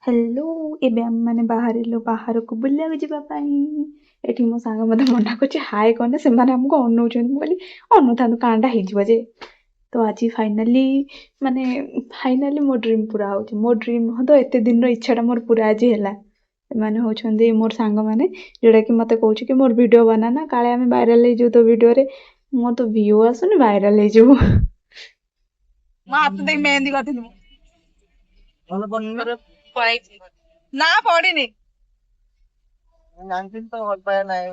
Hello, ଏବେ ଆମେମାନେ ବାହାରିଲୁ ବାହାରକୁ ବୁଲିବାକୁ ଯିବା ପାଇଁ। ଏଠି ମୋ ସାଙ୍ଗ ମୋତେ ମନା କରୁଛି ହାଏ କନେ, ସେମାନେ ଆମକୁ ଅନଉଛନ୍ତି। ମୁଁ କହିଲି ଅନଉଥାନ୍ତୁ, କାଁଟା ହେଇଯିବ ଯେ। ତ ଆଜି ଫାଇନାଲି, ମାନେ ଫାଇନାଲି ମୋ ଡ୍ରିମ୍ ପୁରା ହେଉଛି। ମୋ ଡ୍ରିମ୍ ନୁହଁ ତ, ଏତେ ଦିନର ଇଚ୍ଛାଟା ମୋର ପୁରା ଆଜି ହେଲା। ଏମାନେ ହେଉଛନ୍ତି ମୋର ସାଙ୍ଗମାନେ, ଯେଉଁଟାକି ମୋତେ କହୁଛି କି ମୋର ଭିଡ଼ିଓ ବନାନା, କାଳେ ଆମେ ଭାଇରାଲ୍ ହେଇଯିବୁ ତୋ ଭିଡ଼ିଓରେ। ମୋର ତ ଭିଉ ଆସୁନି, ଭାଇରାଲ୍ ହେଇଯିବୁ। ମୋ ହାତ ଦେଇ ମେହେନ୍ଦି କରିଥିଲି ମୁଁ। ପଳେଇଛି ନା ପଡିନି। ଜାଣିଥିଲି ତ ଭଲ ପାଇବା ନାହିଁ।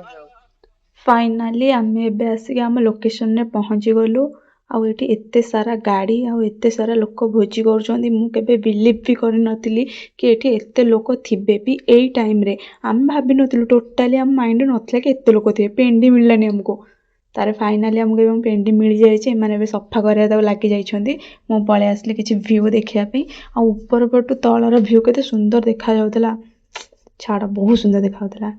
ଫାଇନାଲି ଆମେ ଏବେ ଆସିକି ଆମ ଲୋକେସନରେ ପହଞ୍ଚିଗଲୁ। ଆଉ ଏଠି ଏତେ ସାରା ଗାଡ଼ି ଆଉ ଏତେ ସାରା ଲୋକ ଭୋଜି କରୁଛନ୍ତି, ମୁଁ କେବେ ବିଲିଭ୍ ବି କରିନଥିଲି କି ଏଠି ଏତେ ଲୋକ ଥିବେ ବି ଏଇ ଟାଇମ୍ରେ। ଆମେ ଭାବିନଥିଲୁ, ଟୋଟାଲି ଆମ ମାଇଣ୍ଡରେ ନଥିଲା କି ଏତେ ଲୋକ ଥିବେ। ପେଣ୍ଡି ମିଳିଲାନି ଆମକୁ। ତାରେ ଫାଇନାଲି ଆମକୁ ଏବେ ପେଣ୍ଡି ମିଳିଯାଇଛି। ଏମାନେ ଏବେ ସଫା କରିବା ତାକୁ ଲାଗି ଯାଇଛନ୍ତି। ମୁଁ ପଳେଇ ଆସିଲି କିଛି ଭ୍ୟୁ ଦେଖିବା ପାଇଁ। ଆଉ ଉପର ପଟୁ ତଳର ଭ୍ୟୁ କେତେ ସୁନ୍ଦର ଦେଖାଯାଉଥିଲା, ଛାଡ଼, ବହୁତ ସୁନ୍ଦର ଦେଖାଯାଉଥିଲା।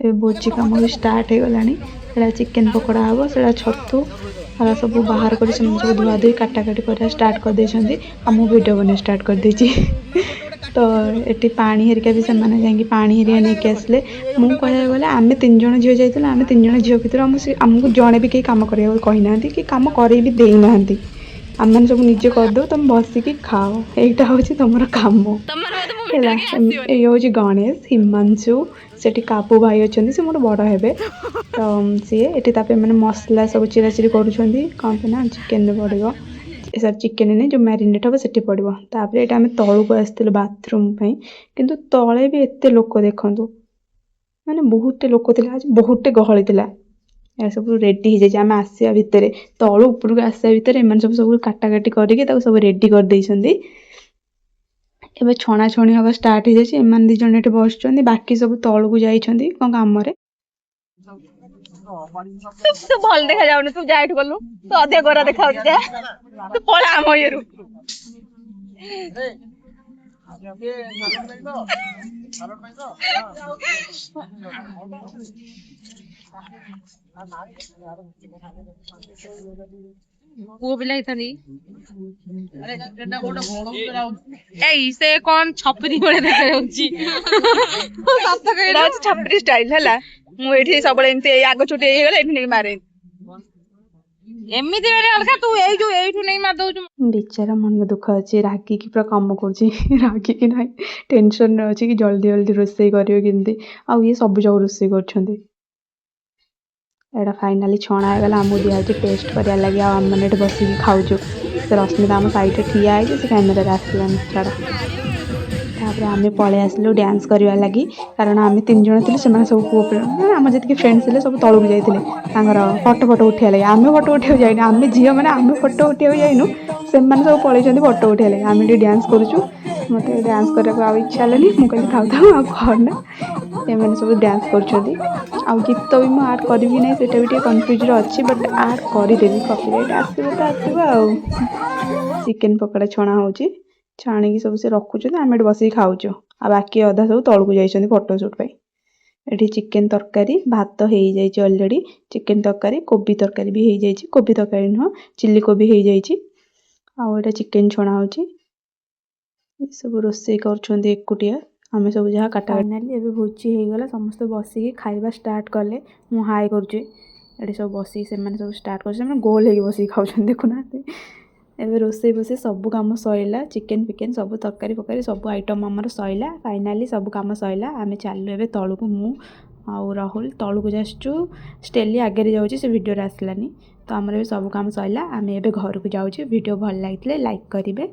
ଏବେ ଭୋଜି କାମ ବି ଷ୍ଟାର୍ଟ ହେଇଗଲାଣି। ସେଇଟା ଚିକେନ୍ ପକୋଡ଼ା ହେବ, ସେଇଟା ଛତୁ ଏରା ସବୁ ବାହାର କରି ସେମାନେ ସବୁ ଧୁଆ ଧୁଇ କାଟାକାଟି କରିବା ଷ୍ଟାର୍ଟ କରିଦେଇଛନ୍ତି। ଆଉ ମୁଁ ଭିଡ଼ିଓ ବନେଇବା ଷ୍ଟାର୍ଟ କରିଦେଇଛି। ତ ଏଠି ପାଣି ହେରିକା ବି ସେମାନେ ଯାଇକି ପାଣି ହେରିକା ନେଇକି ଆସିଲେ। ମୁଁ କହିବାକୁ ଗଲେ ଆମେ ତିନି ଜଣ ଝିଅ ଯାଇଥିଲୁ। ଆମେ ତିନି ଜଣ ଝିଅ ଭିତରୁ ଆମକୁ ଜଣେ ବି କେହି କାମ କରିବାକୁ କହିନାହାନ୍ତି କି କାମ କରେଇ ବି ଦେଇନାହାନ୍ତି। ଆମେମାନେ ସବୁ ନିଜେ କରିଦେଉ, ତମେ ବସିକି ଖାଅ, ଏଇଟା ହେଉଛି ତମର କାମ। ହେଲା, ଏଇ ହେଉଛି ଗଣେଶ, ହିମାଂଶୁ, ସେଠି କାବୁ ଭାଇ ଅଛନ୍ତି, ସେ ମୋର ବଡ଼ ହେବେ। ତ ସିଏ ଏଠି ତାପରେ ମାନେ ମସଲା ସବୁ ଚିରାଚିରି କରୁଛନ୍ତି। କ'ଣ ପାଇଁ ନା ଚିକେନରେ ପଡ଼ିବ, ସରି, ଚିକେନ୍ ନାହିଁ, ଯେଉଁ ମ୍ୟାରିନେଟ୍ ହେବ ସେଠି ପଡ଼ିବ। ତାପରେ ଏଇଟା ଆମେ ତଳକୁ ଆସିଥିଲୁ ବାଥରୁମ୍ ପାଇଁ, କିନ୍ତୁ ତଳେ ବି ଏତେ ଲୋକ ଦେଖନ୍ତୁ, ମାନେ ବହୁତଟେ ଲୋକ ଥିଲା ଆଜି, ବହୁତଟେ ଗହଳି ଥିଲା। ଏହା ସବୁ ରେଡ଼ି ହେଇଯାଇଛି। ଆମେ ଆସିବା ଭିତରେ, ତଳୁ ଉପରକୁ ଆସିବା ଭିତରେ ଏମାନେ ସବୁ ସବୁ କାଟାକାଟି କରିକି ତାକୁ ସବୁ ରେଡ଼ି କରିଦେଇଛନ୍ତି। ଏବେ ଛଣାଛଣି ହେବା ଷ୍ଟାର୍ଟ ହେଇଯାଇଛି। ଏମାନେ ଦୁଇ ଜଣ ଏଠି ବସିଛନ୍ତି, ବାକି ସବୁ ତଳକୁ ଯାଇଛନ୍ତି କ'ଣ କାମରେ। ତୁ ଭଲ ଦେଖା ଯାଉନି, ତୁ ଯା ଏଠୁ ଗଲୁ, ତୁ ଅଧିକ ଗୋରା ଦେଖା ଯାଉଛି, ଯା ତୁ ପଳା ଆମ ଇଏରୁ। ପୁଅ ପିଲା ହେଇଥାନ୍ତି। ଏଇ ସେ କଣ ଛପରି ଭଳିଆ ଦେଖାଯାଉଛି। ସତ କହିଲ, ଏଇଟା ହଉଛି ଛପରି ଷ୍ଟାଇଲ। ହେଲା, ମୁଁ ଏଇଠି ସବୁବେଳେ ଏମିତି ଏଇ ଆଗ ଚୁଟି ହେଇଗଲେ ଏଇଠି ନେଇକି ମାରେ। ଏମିତି ମାନେ ଅଲଗା, ତୁ ଏଇ ଯୋଉ ଏଇଠୁ ନେଇ ମାରି ଦଉଛୁ। ବିଚାରା ମନ ଦୁଃଖ ଅଛି, ରାଗିକି ପୁରା କାମ କରୁଛି। ରାଗିକି ନାହିଁ, ଟେନସନରେ ଅଛି କି ଜଲ୍ଦି ଜଲ୍ଦି ରୋଷେଇ କରିବ କେମିତି। ଆଉ ଇଏ ସବୁ ଯାକ ରୋଷେଇ କରୁଛନ୍ତି। ଏଇଟା ଫାଇନାଲି ଛଣା ହେଇଗଲା, ଆମକୁ ଦିଆହେଉଛି ଟେଷ୍ଟ କରିବା ଲାଗି। ଆଉ ଆମେମାନେ ଏଠି ବସିକି ଖାଉଛୁ। ସେ ରଶ୍ମିତା ଆମ ସାଇଡ଼ରେ ଠିଆ ହେଇଛି, ସେ କ୍ୟାମେରାରେ ଆସିଲାନି, ଛାଡ଼। ତାପରେ ଆମେ ପଳେଇ ଆସିଲୁ ଡ୍ୟାନ୍ସ କରିବା ଲାଗି, କାରଣ ଆମେ ତିନି ଜଣ ଥିଲୁ, ସେମାନେ ସବୁ ପୁଅ ପିଲା, ମାନେ ଆମ ଯେତିକି ଫ୍ରେଣ୍ଡସ୍ ଥିଲେ ସବୁ ତଳକୁ ଯାଇଥିଲେ ତାଙ୍କର ଫଟୋ ଫଟୋ ଉଠେଇବା ଲାଗି। ଆମେ ଫଟୋ ଉଠେଇବାକୁ ଯାଇନୁ, ଆମେ ଝିଅମାନେ ଆମେ ଫଟୋ ଉଠେଇବାକୁ ଯାଇନୁ, ସେମାନେ ସବୁ ପଳେଇଛନ୍ତି ଫଟୋ ଉଠେଇବା ଲାଗି। ଆମେ ଟିକେ ଡ୍ୟାନ୍ସ କରୁଛୁ। ମୋତେ ଡ୍ୟାନ୍ସ କରିବାକୁ ଆଉ ଇଚ୍ଛା ହେଲାନି, ମୁଁ କହିଲି ଥାଉ ଥାଉ ଆଉ କରନା। ଏମାନେ ସବୁ ଡ୍ୟାନ୍ସ କରୁଛନ୍ତି। ଆଉ ଗୀତ ବି ମୁଁ ଆଡ଼୍ କରିବି ନାହିଁ, ସେଇଟା ବି ଟିକେ କନଫ୍ୟୁଜ୍ରେ ଅଛି, ବଟ୍ ଆଡ଼୍ କରିଦେବି, କପିରାଇଟ୍ ଆସିବ ତ ଆସିବ। ଆଉ ଚିକେନ୍ ପକୋଡ଼ା ଛଣା ହେଉଛି, ଛାଣିକି ସବୁ ସେ ରଖୁଛନ୍ତି, ଆମେ ଏଠି ବସିକି ଖାଉଛୁ। ଆଉ ବାକି ଅଧା ସବୁ ତଳକୁ ଯାଇଛନ୍ତି ଫଟୋ ସୁଟ୍ ପାଇଁ। ଏଠି ଚିକେନ୍ ତରକାରୀ ଭାତ ହେଇଯାଇଛି ଅଲରେଡ଼ି, ଚିକେନ୍ ତରକାରୀ କୋବି ତରକାରୀ ବି ହେଇଯାଇଛି, କୋବି ତରକାରୀ ନୁହଁ ଚିଲି କୋବି ହେଇଯାଇଛି। ଆଉ ଏଇଟା ଚିକେନ୍ ଛଣା ହେଉଛି। ଏସବୁ ରୋଷେଇ କରୁଛନ୍ତି ଏକୁଟିଆ, ଆମେ ସବୁ ଯାହା କାଟା। ଫାଇନାଲି ଏବେ ଭୋଜି ହେଇଗଲା, ସମସ୍ତେ ବସିକି ଖାଇବା ଷ୍ଟାର୍ଟ କଲେ। ମୁଁ ହାଇ କରୁଛି। ଏଠି ସବୁ ବସିକି ସେମାନେ ସବୁ ଷ୍ଟାର୍ଟ କରୁଛନ୍ତି, ସେମାନେ ଗୋଲ ହେଇକି ବସିକି ଖାଉଛନ୍ତି, ଦେଖୁନାହାନ୍ତି। ଏବେ ରୋଷେଇ ଫୋଷେଇ ସବୁ କାମ ସରିଲା, ଚିକେନ୍ ଫିକେନ୍ ସବୁ ତରକାରୀ ଫରକାରୀ ସବୁ ଆଇଟମ୍ ଆମର ସରିଲା। ଫାଇନାଲି ସବୁ କାମ ସରିଲା, ଆମେ ଚାଲିଲୁ ଏବେ ତଳକୁ। ମୁଁ ଆଉ ରାହୁଲ ତଳକୁ ଆସିଛୁ, ଷ୍ଟେଲି ଆଗରେ ଯାଉଛି, ସେ ଭିଡ଼ିଓରେ ଆସିଲାନି। ତ ଆମର ଏବେ ସବୁ କାମ ସରିଲା, ଆମେ ଏବେ ଘରକୁ ଯାଉଛୁ। ଭିଡ଼ିଓ ଭଲ ଲାଗିଥିଲେ ଲାଇକ୍ କରିବେ,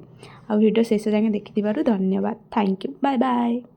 ଆଉ ଭିଡ଼ିଓ ଶେଷ ଯାଏଁ ଦେଖିଥିବାରୁ ଧନ୍ୟବାଦ। Thank you, bye bye.